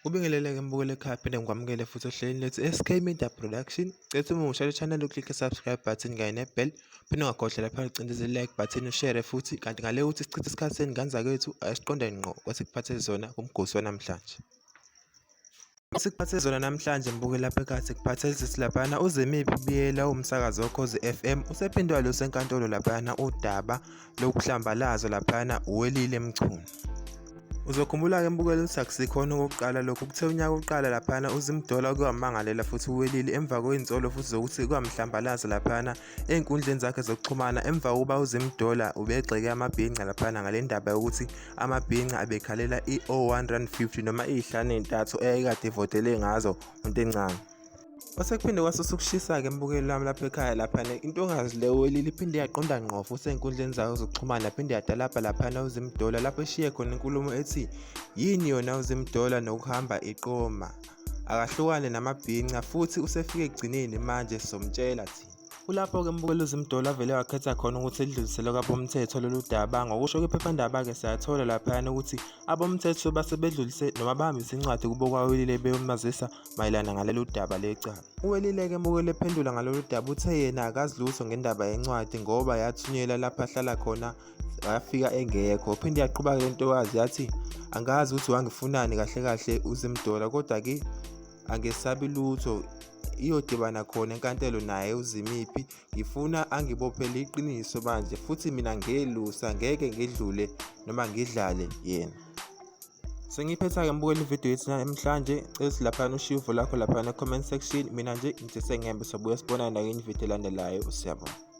Kubingelele-ke mbukeli ekhaya phinde ngikwamukele futhi ohlelweni lethu SK Media Production. Cela uma usha le channel uklike subscribe button kanye ne-bell. Phinde ungakhohlwa lapha ucindezele like button ushare futhi kanti ngale ukuthi sichithe isikhathi sengane zakwethu asiqonde ngqo kwesikuphathele zona kumgosi wanamhlanje. Sikuphathele zona namhlanje mbuke lapha ekhaya sikuphathele sithi laphana uZemiphi Biyela umsakazi woKhozi FM usephinde walusa enkantolo laphana udaba lokuhlambalazwa laphana uWelile Mchunu. Uzokhumbula-ke mbukeli ukuthi akusikhona okokuqala lokhu kuthe unyaka uqala laphana uZimdola uke wamangalela futhi uWelile emva kwezinsolo futhi zokuthi kwamhlambalaza laphana ey'nkundleni zakhe zokuxhumana emva kokuba uZimdola ubegxeke amabhinca laphana ngale ndaba yokuthi amabhinca abekhalela i-O150 noma iy'hlanu ey'ntathu eyayikade ivotele ngazo uNtencane. Osekuphinde kwasusa ukushisa-ke mbukeli wami lapha ekhaya laphana intokazi le Welile iphinde yaqonda ngqo futhi ey'nkundleni zayo zokuxhumana yaphinde yadalabha laphana uZimdola lapho eshiye khona inkulumo ethi yini yona uZimdola nokuhamba iqoma akahlukane namabhinca futhi usefike ekugcineni manje sizomtshela thina. Kulapho-ke mbukeli uZimdola avele wakhetha khona ukuthi elidlulisele kwabomthetho lolu daba. Ngokusho kwephephandaba-ke siyathola laphayana ukuthi abomthetho base bedlulise noma bahambise incwadi kubo kwaWelile beyomazisa mayelana ngalolu daba lecala. UWelile-ke mbukeli ephendula ngalolu daba uthe yena akazi lutho ngendaba yencwadi ngoba yathunyelwa lapho ahlala khona wafika engekho. Uphinde yaqhuba-ke le ntokazi yathi angazi ukuthi wangifunani kahle kahle uZimdola kodwa-ke angesabi lutho iyodibana khona enkantolo naye uZimiphi ngifuna angibophele iqiniso manje futhi mina ngelusa ngeke ngidlule noma ngidlale yena. Sengiphetha-ke mbukela ividiyo yethu namhlanje cela ukuthi laphana ushiye uvo lakho laphana comment section mina nje ngithi sengihambe sobuya sibonane nakenye ividiyo elandelayo siyabonga.